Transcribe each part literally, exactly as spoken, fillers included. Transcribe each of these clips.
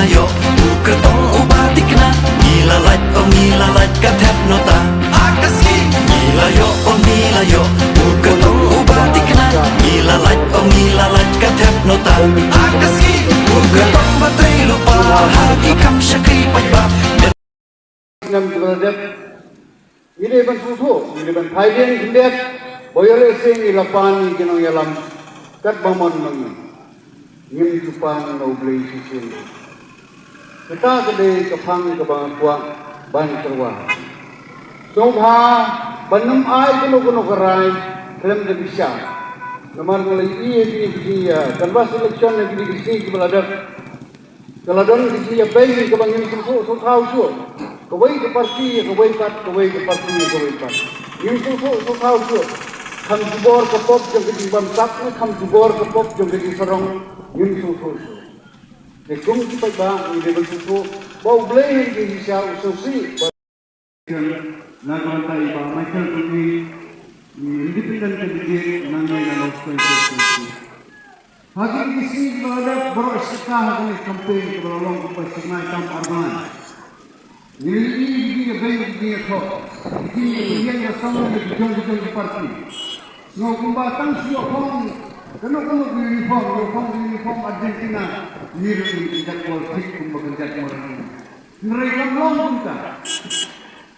Ïoh u kyrtong uba thikna, ngi la lait, oh ngi la lait ka thep nota. Ha ka sngi ngi la ïoh, oh ngi la ïoh u kyrtong uba thikna, ngi la lait, oh ngi la lait ka thep nota. Ha ka sngi u kyrtong ba trei lypa ha ki kam shakri paidbah. Snem kiba la dep, ngi dei ban sngewthuh, ngi dei ban phai biang khyndiat ba ïoh lehse ngi la pan ïa ki nongïalam katba mon ma ngi. Ngim ju pan na U Blei shisien. Kata ka dei ka phang kaba nga kwah ban kyrwa. Sngewbha ban ym ai kano kano ka rai khlem da bishar. Namar nga la ïohi ïa kine ki jingïa canvass election ha kine ki sngi kiba la dep. Ka la don ka jingïabeiñ kaba ngim sngewthuh sngewthaw shuh. Kawei ka parti ïa kawei pat, kawei ka parti ïa kawei pat. Ngim sngewthuh sngewthaw shuh. Kham jubor ka pop jong ka jingbamsap ne kham jubor ka pop jong ka jingsarong, ngim sngewthuh shuh. Te kum ki paidbah ngi dei ban sngewthuh ba U Blei hi shisha u sngewsih ba Na ka bynta i Bah Michael Tungni, i independent candidate na Nongstoiñ constituency. Ha kine ki sngi kiba la dep baroh shi katta ha kane ka campaign kaba la long kumba shi bnai tam ar bnai. Ngi la ïohi ki jingïabeiñ ki jingïathoh, ki jingïapynïeng ïasam na ki jong ki jong ki party. Sngewbha kumba tang shu ïoh phong kano kano ka uniform, ïoh phong ka uniform Argentina, ngi ruh ngi kynjat bol thik kumba kynjat mo. Hynrei kam long kumta.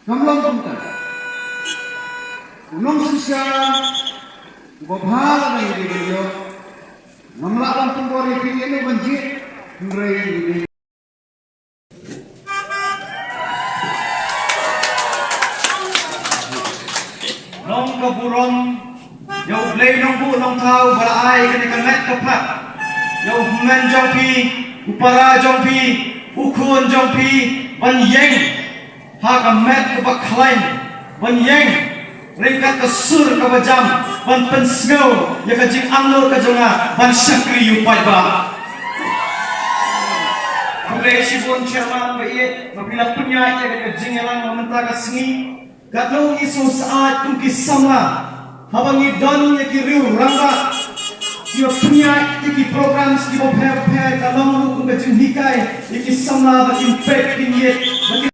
Kam long kumta. U nongshisha uba bha lada ngi dei ban ïoh. Ngam lah ban pynbor ïa phi ïa u ban jied. Hynrei ngi dei Long ka burom ïa U Blei Nongbuh Nongthaw ba la ai kane ka met ka phad ïa u hynmen jong phi, u para jong phi, u khun jong phi, ban ïeng ha ka met kaba khlaiñ, ban ïeng ryngkat ka sur kaba jam, ban pynsngew ïa ka jingangnud ka jong nga ban shakri ïa u paidbah. Khublei shibun Chairman ba ïeit ba phi la pynïaid ïa ka jingïalang mynta ka sngi. Katno ngi sngewsih kum ki samla haba ngi don ïa ki riew rangbah kiba pynïaid ïa ki programs kiba pher pher, ka long ruh kum ka jinghikai ïa ki samla ba kin peit kin ïeit ba kin.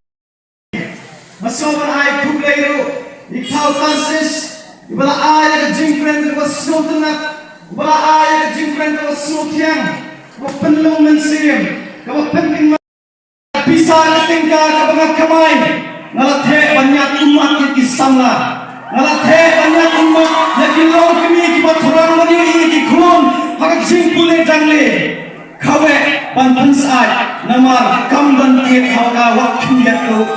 Nga sngewbha ban ai khublei ruh ïa i Thaw Francis iba la ai ïa ka jingkren kaba sngewtynnat, iba la ai ïa ka jingkren kaba sngewthiang, kaba pynlong mynsiem, kaba pynkyndit. Pisa ka tyngka kaba nga kamai, nga la theh ban ïa ummat ïa ki samla. Nga la theh ban ïa ummat ïa ki longkmie kiba thrang ban ïohi ïa ki khun ha ka jingpule jangle. Kawei ban pynsyaid namar kam don tied ha ka wah khyndiat ruh.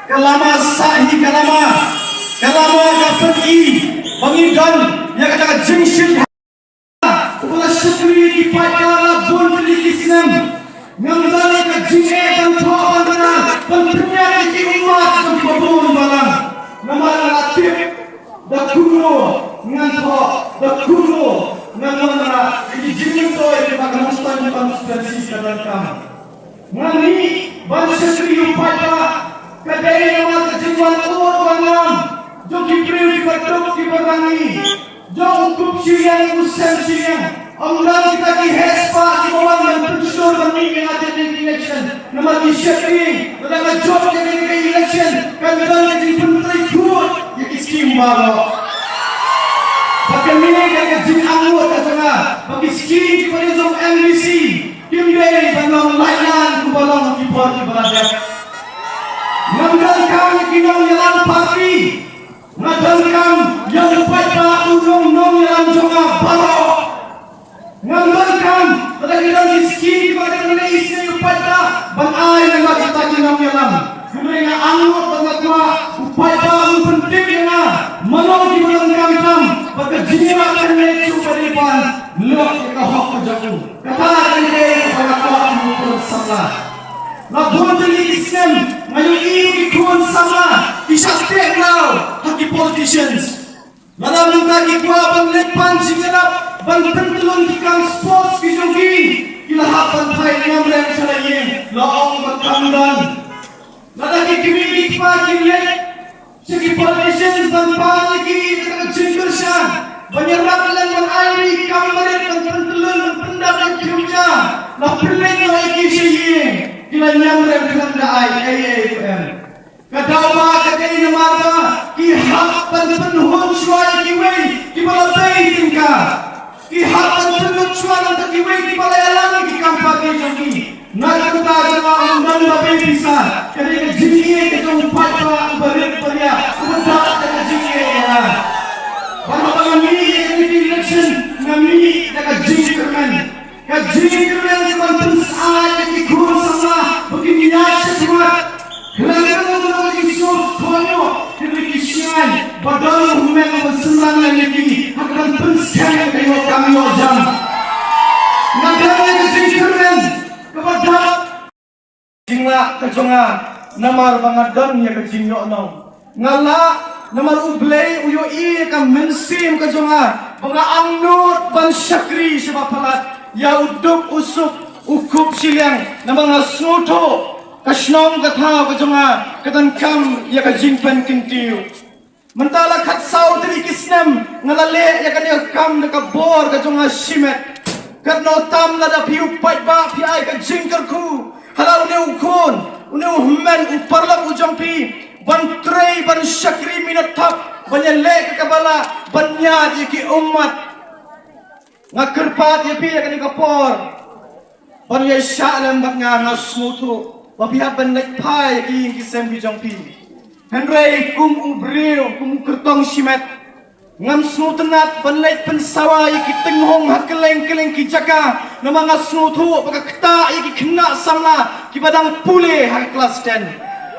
Ka lama sah hi ka lama, ka lama ka pyni ba ngi don ïa kata ka jingshit. Uba la shakri ïa ki paidbah la bun tylli ki snem. Ngam don ka jingeh ban thoh ban kynmaw ban pynïaid ïa ki ummat jong kiba bun balang. Namar nga la tip da kumno ngan thoh, da kumno ngan wanrah ïa ki jingmyntoi kiba ka Nongstoiñ constituency ka donkam. Nga mih ban shakri ïa u paidbah ka dei namar ka jingwan ud wan lam jong ki briew kiba duk kiba rangli, jong u kup shiliang u sem shiliang. Ym don kita ki heh spah kiba wan ban pynshlur ban mih ïa nga ha kane ka election. Namar ki shakri lada nga jop ïa kane ka election kan don ka jingpyntrei khuid ïa ki skim baroh. Ba kane ka dei ka jingangnud ka jong nga ba ki skim kiba dei jong M D C kim dei ban long lait lan kumba long ki por kiba la dep. Ngam donkam ïa ki nongïalam party, nga donkam ïa u paidbah u long nongïalam jong nga baroh. Ngam donkam lada ki don ki skim kiba dei ban leh isynei ïa u paidbah ban ai namar kita ki nongïalam. Hynrei nga angnud bad nga kwah u paidbah un pyntip ïa nga mano kiba donkam tam bad ka jingïarap ka dei shuh ba dei ban lok ïa ka hok ka jong u. Kata ka dei kaba nga kwah kum u khun samla. La bun tylli ki snem nga ïohi ïa ki khun samla ki shah teh khlaw ha ki politicians. Lada mynta ki kwah ban leit pan jingïarap ban pyntlun ki kam sports ki jong ki, ki la hap ban phai niam reng sha la ïing, la ong ba kam don. Lada ki kmie ki kpa ki leit sha ki politicians ban pan ïa ki ïa ka jingkyrshan ban ïarap lem ban ai ïa ki kam barit ban pyntyllun ban pyndap ïa ki future, la pynleit noh ïa ki sha ïing. Niam rem khlem da ai ei ei em. Ka daw ba ka dei namar ba ki hap ban pynhun shuwa ïa kiwei kiba la bei tyngka. Ki hap ban pynlut shuwa na ka kiwei kiba la ïalam ïa ki kam party jong ki. Na ka bynta jong nga, ym don ba bei pisa. Ka dei ka jingïeit ka jong u paidbah uba rit uba riah uba dap da ka jingïeit ïa nga. Bad haba nga mih ïa kane ka election, nga mih da ka jingkyrmen. Ka jingkyrmen ka ban pynsyaid ïa ki khun samla ba kin ïaid shakhmat. Khlem ka long ka jingsngewthuh ïoh ki dei ki shngain ba don u hynmen uba synran lem ïa ki ha ka ban pynskhem ïa ka ïoh kam ïoh jam. Nga don ïa ka jingkyrmen kaba dap. Jinglah ka jong nga namar ba nga don ïa ka jingïohnong. Nga lah namar U Blei u ïohi ïa ka mynsiem ka jong nga ba nga angnud ban shakri sha ba palat ïa u duk u suk u kup shiliang namar nga sngewthuh ka shnong ka thaw ka jong nga ka donkam ïa ka jingpynkyntiew. Mynta la khatsaw tylli ki snem nga la leh ïa kane ka kam da ka bor ka jong nga shimet. Katno tam lada phi u paidbah phi ai ka jingkyrkhu ha la une u khun, une u hynmen u paralok u jong phi ban trei ban shakri minot thap ban ïaleh ka ba lah ban ïaid ïa ki ummat. Nga kyrpad ïa phi ïa kane ka por ban ïa shah lem bad nga, nga sngewthuh ba phi hap ban leit phai ïa ki ïing ki sem ki jong phi. Hynrei kum u briew, kum u kyrtong shimet, ngam sngewtynnat ban leit pynsawa ïa ki tynghong ha kylleng kylleng ki jaka namar nga sngewthuh ba ka ktah ïa ki khynnah samla kiba dang pule ha klas ten.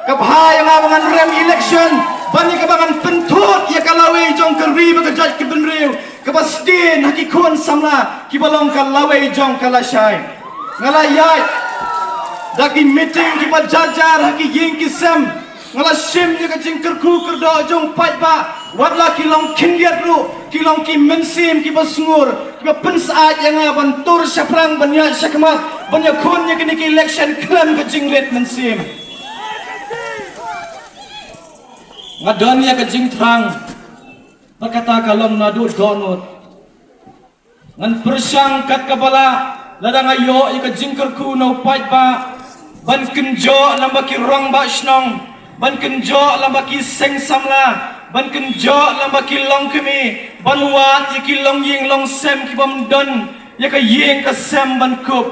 Ka bha ïa nga ba ngan rem election ban ïa kaba ngan pynthut ïa ka lawei jong ka ri bad ka jaid ka bynriew kaba sdien ha ki khun samla kiba long ka lawei jong ka lashai. Nga la ïaid da ki meeting kiba jar jar ha ki ïing ki sem. Nga la shim ïa ka jingkyrkhu kyrdoh jong paidbah, wat la ki long khyndiat ruh ki long ki mynsiem kiba sngur kiba pynsyaid ïa nga ban tur shaphrang ban ïaid shakhmat ban ïakhun ïa kine ki election khlem ka jingrit mynsiem. Nga don ïa ka jingthrang ba kata ka long naduh dohnud. Ngan pyrshang kat kaba lah lada nga ïoh ïa ka jingkyrkhu na u paidbah ban kynjoh lem bad ki rangbah shnong, ban kynjoh lem bad ki seng samla, ban kynjoh lem bad ki longkmie ban wad ïa ki longïing longsem kibym don ïa ka ïing ka sem ban kup.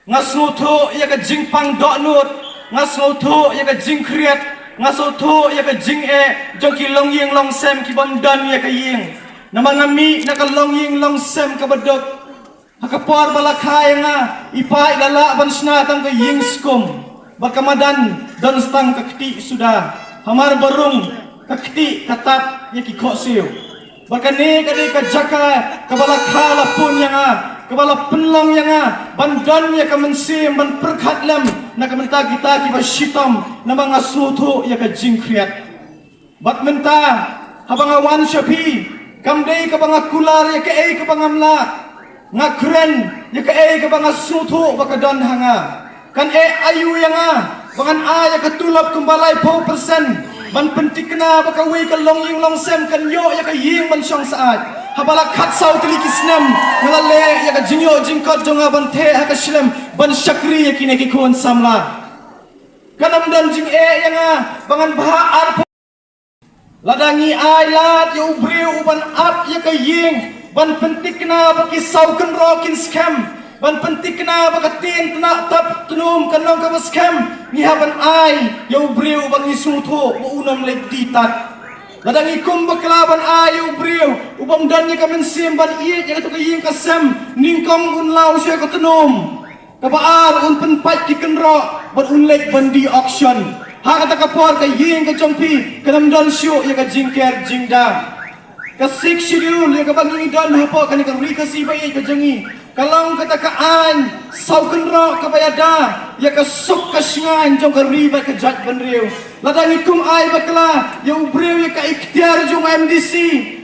Nga sngewthuh ïa ka jingpang dohnud, nga sngewthuh ïa ka jingkhriat, nga sngewthuh ïa ka jingeh jong ki longïing longsem kibym don ïa ka ïing. Namar nga mih na ka longïing longsem kaba duk. Ha ka por ba la kha ïa nga, i paid la lah ban shna tang ka ïing skum, bad ka madan don tang ka ktieh suda. Hamar ba rung ka ktieh ka tap ïa ki khohsiew. Bad kane ka dei ka jaka kaba la kha la pun ïa nga, kaba la pynlong ïa nga ban don ïa ka mynsiem ban pyrkhat lem na ka bynta kita kiba shitom namar nga sngewthuh ïa ka jingkhriat. Bad mynta haba nga wan sha phi, kam dei kaba nga kular ïa kaei kaba ngam lah. Nga kren ïa kaei kaba nga sngewthuh ba ka don ha nga. Kan eh aïu ïa nga ba ngan ai ïa ka tulop kumba laiphew percent ban pynthikna ba kawei ka longïing longsem kan ïoh ïa ka ïing ban shong syaid. Haba la khatsaw tylli ki snem nga la leh ïa ka jingïoh jingkot jong nga ban theh ha ka shlem ban shakri ïa kine ki khun samla. Kan ym don jingeh ïa nga ba ngan bha ar Lada ngi ai lad ïa u briew u ban ap ïa ka ïing, ban pynthikna ba ki saw kynroh kin skhem, ban pynthikna ba ka tien tnat tap tnum kan long kaba skhem, ngi hap ban ai ïa u briew ba ngi sngewthuh ba un ym leit die tad. Lada ngi kum bakla ban ai ïa u briew u bym don ïa ka mynsiem ban ïeit ïa kata ka ïing ka sem, nyngkong un law sha ka tnum. Kaba ar, un pynpait ki kynroh bad un leit ban die auction. Ha kata ka por ka ïing ka jong phi kan ym don shuh ïa ka jingker jingda. Ka Sixth Schedule ïa kaba ngi don hapoh kane ka Ri Khasi ba ïeit ka jong ngi ka long kata ka aiñ saw kynroh kaba ïada ïa ka suk ka shngaiñ jong ka ri bad ka jaitbynriew. Lada ngi kum ai bakla ïa u briew ïa ka iktiar jong u M D C,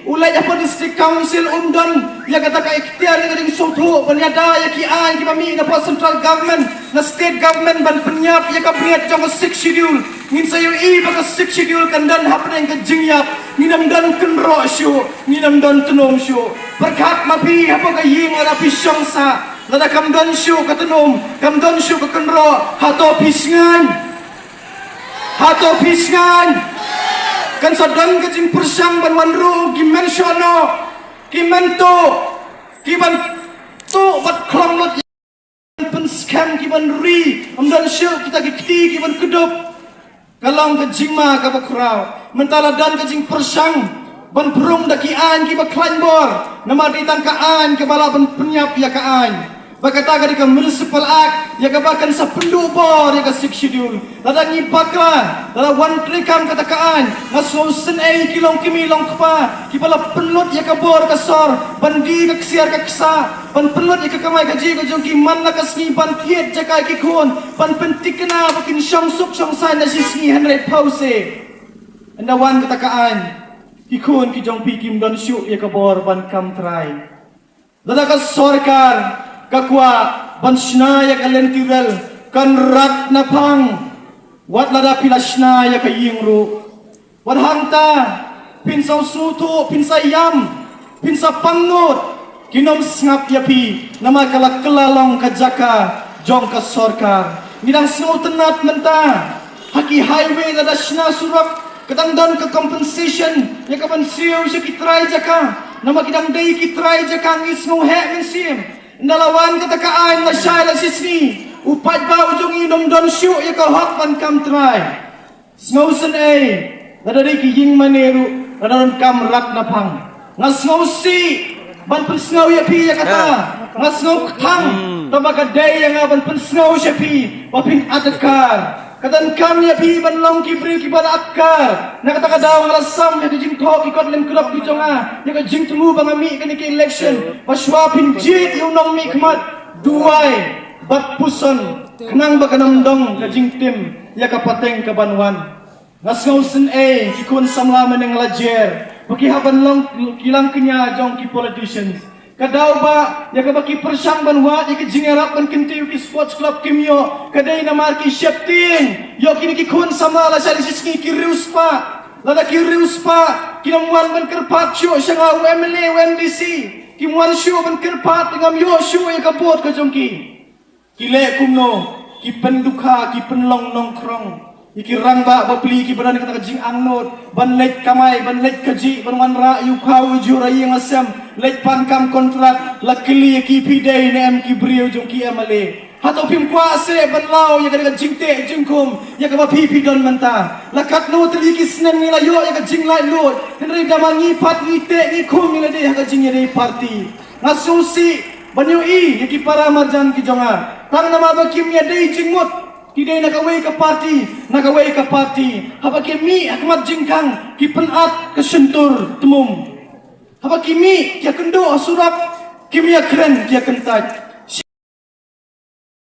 u leit hapoh District Council um don ïa kata ka iktiar ïa ka jingsngewthuh ban ïada ïa ki aiñ kiba mih na poh Central Government, na State Government ban pynïap ïa ka bniat jong ka Sixth Schedule. Ngin sa ïohi ba ka Sixth Schedule kan don hapdeng ka jingïap, ngin ym don kynroh shuh, ngin ym don tnum shuh. Pyrkhat ma phi hapoh ka ïing lada phi shong sah. Lada kam don shuh ka tnum, kam don shuh ka kynroh, hato phi sngewthuh? Hato phi sngewthuh? Kan sa don ka jingpyrshang ban wan ruh ki men shoh noh, ki men tuh, ki ban tuh bad khlong lut, pynskhem ki ban ri, ym don shuh kita ki kti ki ban kdup. Ka long ka jingma kaba khraw. Mynta la don ka jingpyrshang ban pynrung da ki aiñ kiba khlaiñ bor. Namar dei tang ka aiñ kaba lah ban pynïap ïa ka aiñ. Ba kata ka dei ka Municipal Act ïa kaba kan sa pynduh bor ïa ka Sixth Schedule. Lada ngi bakla, lada wan treikam kata ka aiñ, nga sngewsynei ki long kmie long kpa kiba la pynlut ïa ka bor ka sor ban die ka ksiar ka ksa, ban pynlut ïa ka kamai kajih ka jong ki man la ka sngi, ban thied jaka ïa ki khun, ban pynthikna ba kin shong suk shong saiñ na shisngi, hynrei phewse, ynda wan kata ka aiñ, ki khun ki jong phi kim don shuh ïa ka bor ban kam trai. Lada ka sorkar ka kwah ban shna ïa ka lynti rel, kan rat na phang. Wat lada phi la shna ïa ka ïing ruh. Wat hangta, phin sa sngewthuh, phin sa ïam, phin sa pangnud, kin ym sngap ïa phi, namar ka la kylla long ka jaka jong ka sorkar. Ngi dang sngewtynnat mynta ha ki highway, lada shna surok, ka dang don ka compensation ïa ka ban siew sha ki trai jaka. Namar ki dang dei ki trai jaka, ngi sngewheh mynsiem. Ynda la wan kata ka aiñ, la shai la shisngi, u paidbah u jong ngi um don shuh ïa ka hok ban kam trai. Sngewsynei, lada dei ki ïing mane ruh, lada don kam rat na phang. Nga sngewsih ban pynsngew ïa phi ïa kata. Nga sngewkthang, tangba ka dei ïa nga ban pynsngew sha phi ba phin adkar. Ka donkam ïa phi ban long ki briew kiba la adkar. Na kata ka daw nga la sam ïa ka jingthoh ki kot lem krop ki jong nga ïa ka jingthmu ba nga mih kane ka election, ba shuwa phin jied ïa u nongmihkhmat, duwai bad puson, khnang ba kan ym don ka jingtim ïa ka pateng ka ban wan. Nga sngewsynei ki khun samla mynne nga la jer ba ki hap ban long ki langkñia jong ki politicians. Ka daw ba ïa kaba ki pyrshang ban wad ïa ki jingïarap ban kyntiew ki sports club kim ïoh, ka dei namar ki sheptieng. Ïoh kine ki khun samla la shai la shisngi ki riewspah. Lada ki riewspah kim wan ban kyrpad shuh sha nga u MLA, u MDC, kim wan shuh ban kyrpad, ngam ïoh shuh ïa ka vote ka jong ki. Ki leh kumno? Ki pyndukha, ki pynlong nongkhrong ïa ki rangbah bapli kiba don kata ka jingangnud ban leit kamai, ban leit kajih, ban wanrah ïa u khaw, u jhur, ïing, ïing sem, leit pan kam kontrak. La kylli ïa ki, phi dei ne em ki briew jong ki MLA? Hato phim kwah seh ban law ïa ka jingteh jingkhum ïa kaba phi phi don mynta? La katno tylli ki snem ngi la ïoh ïa ka jinglaitluid, hynrei da ma ngi pat ngi teh ngi khum ngi la dei ha ka jingïadei party. Nga sngewsih ban ïohi ïa ki para marjan ki jong nga, tang namar ba kim ïadei jingmut, ki dei na kawei ka party na kawei ka party. Haba ki mih ha khmat jingkhang ki pynat ka shyntur tmum. Haba ki mih ki ïakynduh ha surok, kim ïakren ki ïakyntait.